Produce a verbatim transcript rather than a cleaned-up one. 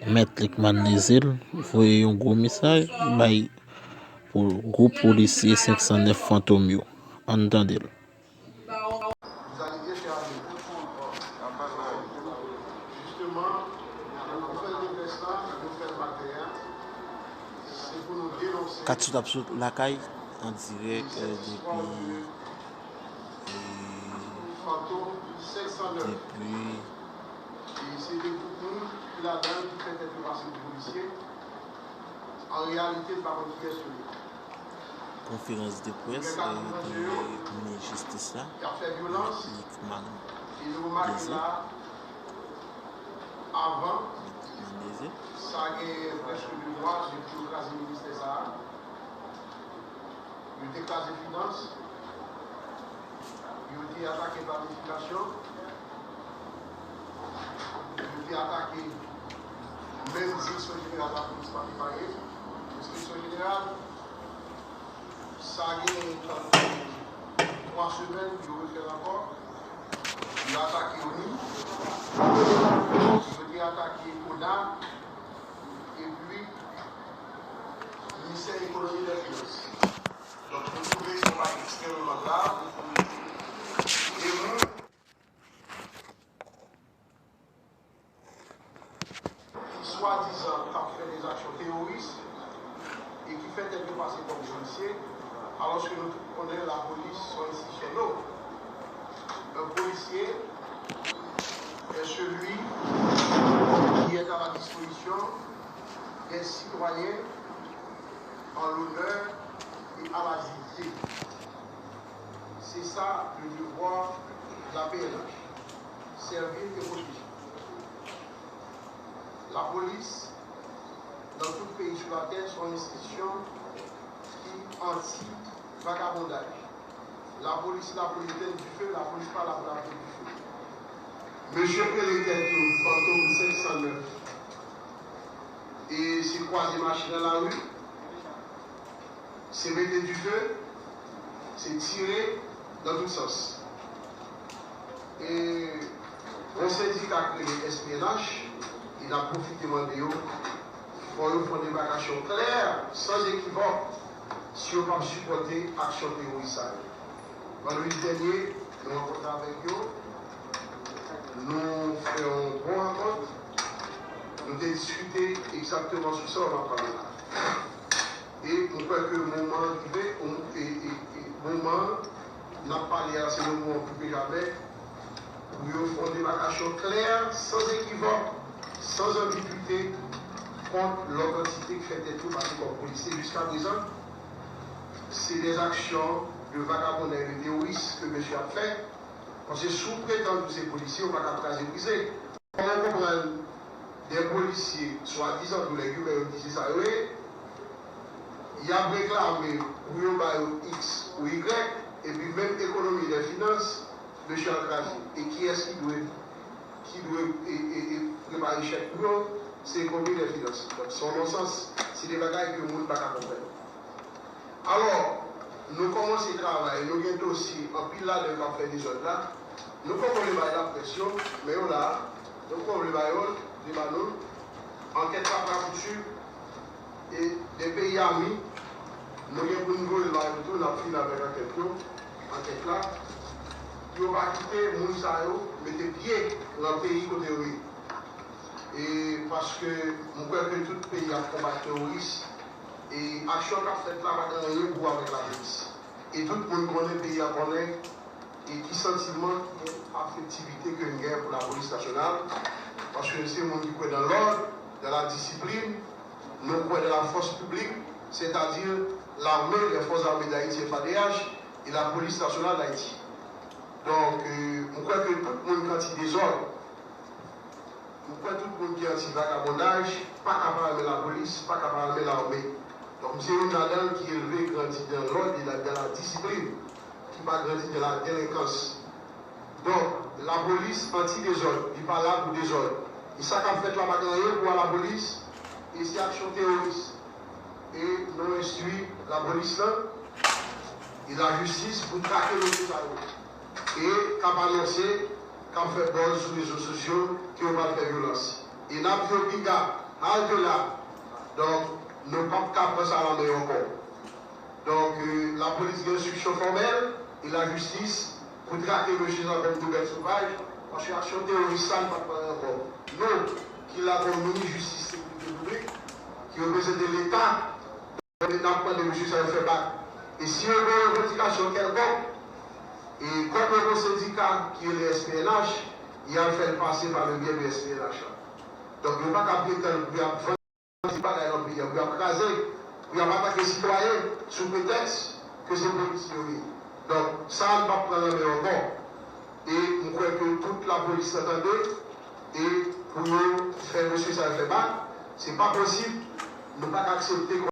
Mèt Lickman Lézé voye yon gwo mesaj bay pou gwoup polisye senk san nèf Fantom yo. Ann tande l. Katchou t ap sot lakay an dirèk, eh, depi, eh, depi konferans de près, eh, de minis jistis la, Lickman Lézé. Lickman Lézé. Yo te kraze finans, yo te atake planifikasyon, yo te atake menm direksyon jeneral lapolis pa te pare. Enspeksyon jeneral, sa gen tankou twa semèn, yo refè l ankò. Yo atake ONI, yo te atake ODA, epi Ministè Ekonomi e Finans. Donk, nou twouve se yon bagay ekstrèmeman grav. De moun ki swadizan t ap fè dèzaksyon teworis e ki fè tèt yo pase kòm polisye, alòske nou tout konnen lapolis se yon enstitisyon nob. Un policier est celui qui est à la disposition des citoyens en l'honneur et à la dignité. C'est ça le devoir de la P N H, servir et protéger. Lapolis, nan tout peyi sou latè, se yon enstitisyon ki anti vagabondaj. Lapolis la pou l etenn dife, lapolis pa la pou l ap etenn dife. Mesye k rele tèt yo Fantom senk san nèf, e se kwaze machin nan lari, se mete dife, se tire nan tout sans. E yon sendika k rele S P N H, e n ap pwofite mande yo, fò yo fè yon demakasyon klè, san ekivòk, si yo p ap sipòte aksyon teworis sa yo. Vandredi dènye, nou rankontre avèk yo, nou fè yon bon rankont, nou te diskite egzakteman sou sa w ap pale la. E m kwè ke moman an rive, e, e, e moman an, n ap pale a, se le moman plus que jamais, pou yo fè yon demakasyon klè, san ekivòk, san anbigwite, kont lòt antite ki fè tèt yo pase kòm polisye. Jiska prezan, se des actions de vagabondage et de terroriste ke mesye ap fè. Paske si w pretann ou se polisye, ou pa ka kraze brize. Kòman w konprann de polisye, swadizan tou lè Kiben yo di se sa yo ye, y ap reklame pou yo ba yo X ou Y, epi menm ekonomi de finans, mesye al kraze. E kiyès ki dwe, ki dwe, e, e, e prepare chèk pou yo? Se ekonomi de finans. Donk, se yon nonsans. Se de bagay ke moun pa ka konprann. Alò, nou kòmanse travay, nou gen dosye, anpil ladan yo k ap fè dezòd la. Nou poko vle bay laprès yo, men yo la a. Nou poko vle ba yo l, vle ba nou l. Ankèt la pa fouti. E de peyi ami, nou gen pou n voye l ba yo tou, n ap fini avèk ankèt yo, ankèt la. Pou yo pa kite moun sa yo mete pye nan peyi kote yo ye. E paske m kwè ke tout peyi ap konbat teworis, e aksyon k ap fèt la pa gen anyen pou wè avèk lapolis. E tout moun konnen, peyi a konnen, e ki santiman ki gen afektivite ke n gen pou lapolis nasyonal, paske se moun ki kwè dans l'ordre, dans la discipline, nou kwè dans la force publique, c'est-à-dire l'armée, les forces armées d'Haïti, F A D H, et la police nationale d'Haïti. Donk, euh, m kwè ke tout moun ki anti dezòd, m kwè tout moun ki anti vagabondaj pa ka pa renmen lapolis, pa ka pa renmen lame. Donk, m se youn ladan l ki elve, grandi dans l'ordre et dans la discipline, ki pa grandi dans la délinquance. Donk, lapolis anti dezòd, li pa la pou dezòd. E sa k ap fèt la pa gen anyen pou wè lapolis, e se aksyon teworis. E nou enstwi lapolis lan e lajistis pou trake mesye sa yo. E k ap anonse, k ap fè buzz sou rezo sosyo ke yo pral fè vyolans. E n ap di yo piga, halte la. Donk, nou p ap ka pran sa nan men yo ankò. Donk, euh, lapolis gen enstriksyon fòmèl e lajistis pou trake mesye sa kòm de bèt sovaj, paske aksyon teworis sa n p ap pran ankò. Nou, ki la kòm minis jistis sekirite piblik, ki reprezante Leta, n ap mande mesye sa yo fè bak. E si yo gen yon revandikasyon kèlkonk, e kòm yo gen yon sendika ki rele S P N H, y al fè l pase pa le byen de S P N H la. Donk, yo pa ka pretann pou y ap vann ti bagay nan peyi a, pou y ap kraze, pou y ap atake sitwayen sou pretèks ke se polisye yo ye. Donk, sa a n p ap pran nan men yo ankò. E m kwè ke tout lapolis lan tande, e pou yo fè mesye sa yo fè bak, se pa posib, nou pa ka aksepte